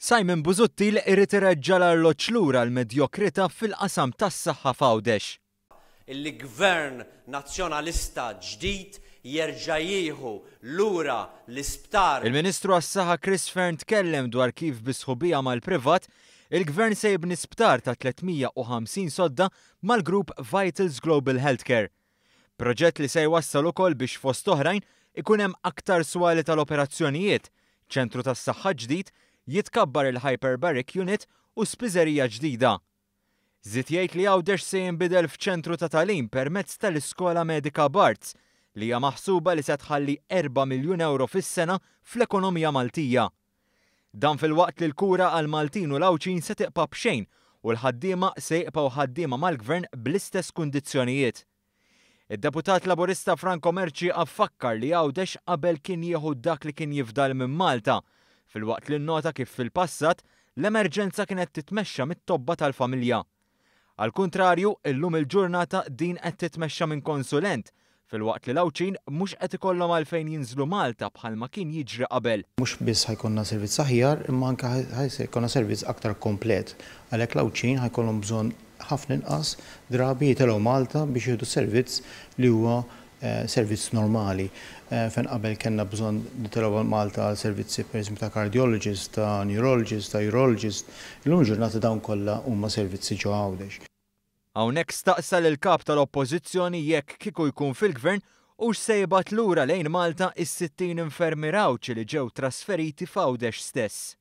Simon Busuttil irid ireġġa' l-arloġġ lura l-medjokrità fil-qasam tas-saħħa f'Għawdex. Illi Gvern Nazzjonalista ġdid jerġa' jieħu lura l-isptar. Il-Ministru għas-Saħħa Chris Fearne tkellem dwar kif bi sħubija mal-privat, il-Gvern se jibni sptar ta' 350 sodda mal-grupp Vitals Global Healthcare. Proġett li se jwassal ukoll biex fost oħrajn ikun hemm aktar swali tal-operazzjonijiet, ċentru tas-saħħa ġdid, jitkabbar il-hyperbaric unit u spiżerija ġdida. Żied jgħid li Għawdex se jinbidel f'ċentru ta' tagħlim permezz tal-Iskola Medika Barts li hija maħsuba li se tħalli 4 miljun ewro fis-sena fl-ekonomija Maltija. Dan filwaqt li l-kura għall-Maltin u l-Għawdxin se tiqpa' b'xejn u l-ħaddiema se jiqpgħu ħaddiema mal-Gvern bl-istess kundizzjonijiet. Id-Deputat Laburista Franco Mercieca fakkar li Għawdex qabel kien jieħu dak li kien jifdal minn Malta, filwaqt li nnota kif fil-passat l-emerġenza kienet titmexxa mit-tobba tal-familja. Għall-kuntrarju, illum il-ġurnata din qed titmexxa minn konsulent, filwaqt li l-Għawdxin mhux qed ikollhom għalfejn jinżlu Malta bħalma kien jiġri qabel. Mhux biss ħa jkollna servizz aħjar imma anke ħa jkollna servizz aktar komplet. Għalhekk l-Għawdxin ħa jkollhom bżonn ħafna inqas drabi jitilgħu Malta biex jieħdu servizz li huwa servizz normali. Fejn qabel kellna bżonn nitilgħu Malta għal servizzi pereżempju ta' cardiologist, ta' neurologist, ta' urologist, illum il-ġurnata dawn kollha huma servizzi ġo Għawdex. Hawnhekk staqsa lill-Kap tal-Oppożizzjoni jekk kieku jkun fil-Gvern hux se jibgħat lura lejn Malta is-60 infermier Għawdxi li ġew trasferiti f'Għawdex stess.